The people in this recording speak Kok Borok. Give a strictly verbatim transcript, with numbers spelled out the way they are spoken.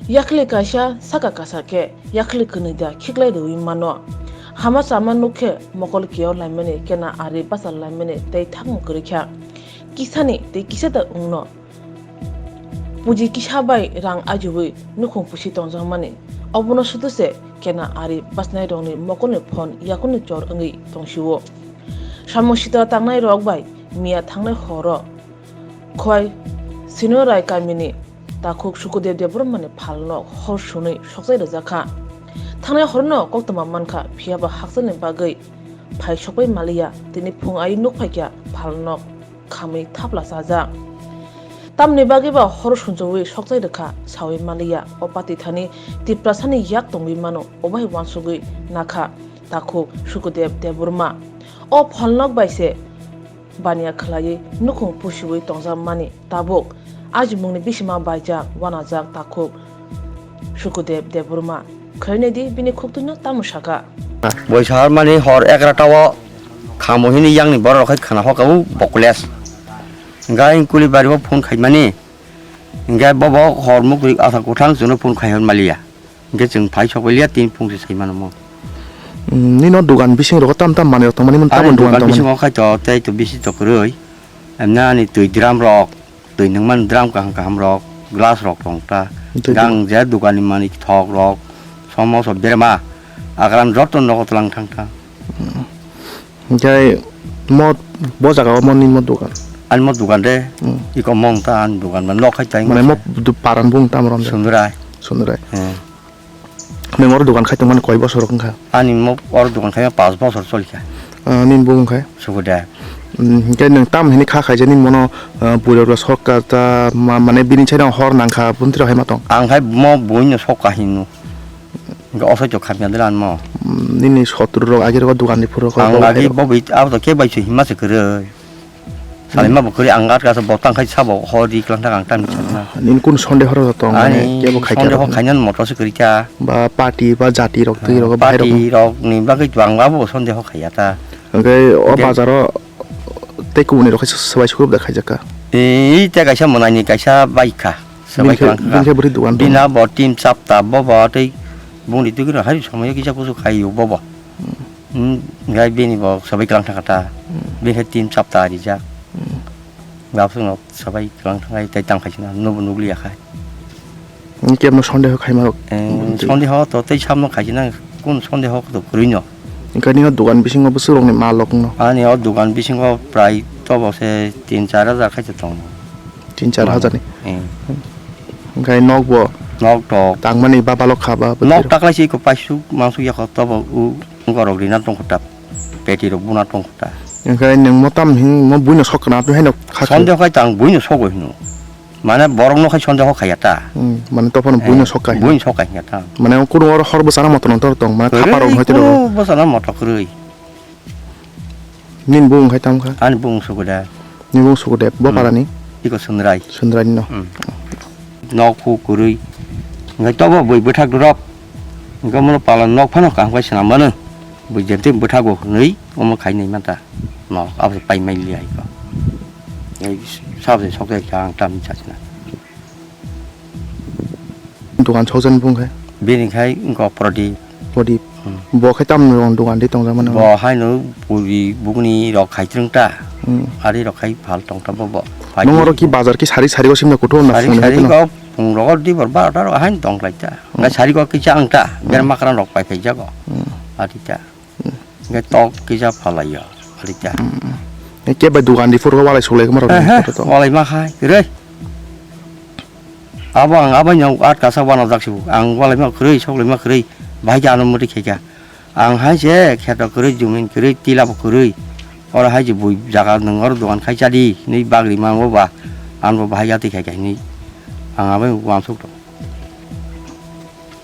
Yakhli kaisa saka kasa khe yakhli kwnwi da khiklai rwui mano. Hama chama nuk khe mokol kiyok laimani, kena ari bachal laimani tei thangmung kwrwi kha. Kisani tei kisa da wngno. Puji kisa bai rang ajiui nukhung pusi tongjakmani. Obono sudu se kena ari bachnai rokni mokolni phone yakulni chor wngwi tongsio. Samung sitra tangnai rok bai miya thangnai horo Khwai Sinorai kamini takhuk Sukudev Debbarmani phalnok hor sunwi sokjai rwjakha. Thangnai horno koktwma mankha, phiyaba hakchalni bagwi phai sokpai maliya, tini phung ai nuk phaikha phalnok khamwi thapla chajak. Tamni bagwi ba hor sunjoui sokjai rwkha saui maliya, o pati thani Tiprasani yak tongwi mano, obai uansugwi nakha takhuk Sukudev Debbarma. O phalnok bai se baniya khwlaiwi nukhung pusiui tongjakmani tabuk ajimungni bisima baijak wanajak takhuk Sukudev Debbarma. Khwlainai di bini khuktwino tamo saka. Boi sahar mani hor egarata o khamo hini yakni borok rok khai khwna hokha o bokles. Hingke ayang kuli bari o phone khaimani. Hingke bobo hor mukri asa kwthang chwngno phone khai hor maliya. Hingke chwng phai sok liya tin phung se sai mano mo. Mm, nino dugan bising rogo tam tam manwi rok tongmani, tamo ani dugan dugan tongmani? Bisingo khai to tei to bisi to kwrwi. Emna ani twi drum rok, twi nungmani drum kaham kaham rok, glass rok tong ta. Twi gang drum. Je dugan ni manwi thok rok, somoso berma, agram joto nogo tlang thang ta. Mm. Hingke mo, bo jaga o mo nini mo dugan? Ani mo dugan de, hmm, iko mong ta ani dugan, nok hai tai. Mane mo du-, paran bung tam rom de? Sundurai. Sundurai. Hmm. Neng oro dugan khai tongmani koi bosor wngkha? Ani mo oro dugan khai pas bosor choli kha. Ah, nini bung khai? Sukudev. Hmm, hingke neng tam hini kha khai je nini mono, ah, bui rok sok ka ta ma-, mane bini chai hor nang kha buntri hai ma tong? Ang khai mo bui no sok ka hinu. Hingke oso chok khamya de lanmo. Mm, nini sotru rok agi rok dugan ni phuru rok. Ang agi bo bai abo to khe bai se hima se kwrwi. Salima bo kwrwi ang gat kasa bo tang khai sabo hor di klang thang ang tang. Ah, nini kun sonde horo tong mane ani kebo khai sonde ho khainan motor se kwrwi kha. Ba party ba jati rok twi rok bai rok. Party rok ni bagwi to ang abo sonde ho khaiya ta. Hingke o bazar o tei kubuni rok khe swbai sukup da khaijak kha. Ee, tei kaisa mwnai ni kaisa bai kha. Swbai bini khe, klang kha. Bini khe bwrwi dugan tong? Bina bo tin chapta bobo tei bungni twi gwnang hai somoi kisa kusu khai o bobo. Hmm. Hmm, gai bini bo swbai klang thang kha ta. Hmm. Bini khe tin chapta rijak. Hmm. Gabsung no swbai klang thang khai tei tang khai sina nobo nukliya khai. Hmm, kebo no sondeho khai ma rok. Eh, hmm, sondeho to tei samno khai sina kun sondeho to kwrwi no. Hingke nini o dugan bisingo bwswk rokni mal rok wngno? Ani o dugan bisingo prai tobo se tin char hajar khaisa tongo. Tin char hajar ni? Eh. Hingke nok bo? Nok tok. Tangmani ba balok kha ba? Nok taklai se iko paisuk mansuk yakho tobo u borok rina tongkho ta. Peti rok buna tongkho ta. Hingke nwng mo tam hin mo buino sok kana tu haino kha khe? Sondeho khai tang buino sogo hino. Mane borok no khai sondeho khaiya ta. Hmm, mane tophano buino sok kai. Buino sok kai ta. Mane kuno oro hor bwsana motor no tor tong, mane kwrwi, thapa rok no hai tong. Kuno bwsana motor kwrwi. Nini bung khai tam kha? Ani bung Sukudev. Nini bung Sukudev, bo para ni? Iko Sundrai. Sundrai no. Hmm. Nok phu kwrwi. Ngai tobo bui bwthak rok. Ngai mono pala nok phano kaham khai swnam mano. Bui jemtwi bwthago hwnwi omo khai nai manta. No, abo se pai mai liya iko. Ei sab se sok jai kha ang tam cha china. Dukan sok jan bung khai? Bini khai wngkha Pradip. Pradip. Hmm. Bo khai tam rong dukan di tong jak mano? Bo hai no puri bugni rok khai trwng ta. Hmm. Ari rok khai phal tong ta bo bo. Nung oro ki bazar ki sari sari go simna kutu na sari phung sari hai no? Go phung rogo di bor barota rok hai tong lai ta. Hmm. Ngai sari go kisa ang ta. Hmm. Ber makran rok pai phai jago. Hmm. Ari ta. Hingke tok kisa phalaiyo, alita. Mm. Hingke bai dugan di phuru walai sulai kama rok. Ehe, to. Walai ma khai, kwrwi. Abo ang abo nyong at kasa wana jak sibu. Ang walai ma kwrwi, sok lai ma kwrwi. Bahai khe ano muti khe kha. Ang hai se kheto kwrwi, jumin kwrwi, tila bo kwrwi. Oro hai je bui jaga nwng oro dugan khai chadi, hinwi bagri mango ba. Ang bo bahai ya twi khai kha hinwi. Ang abo wansuk to.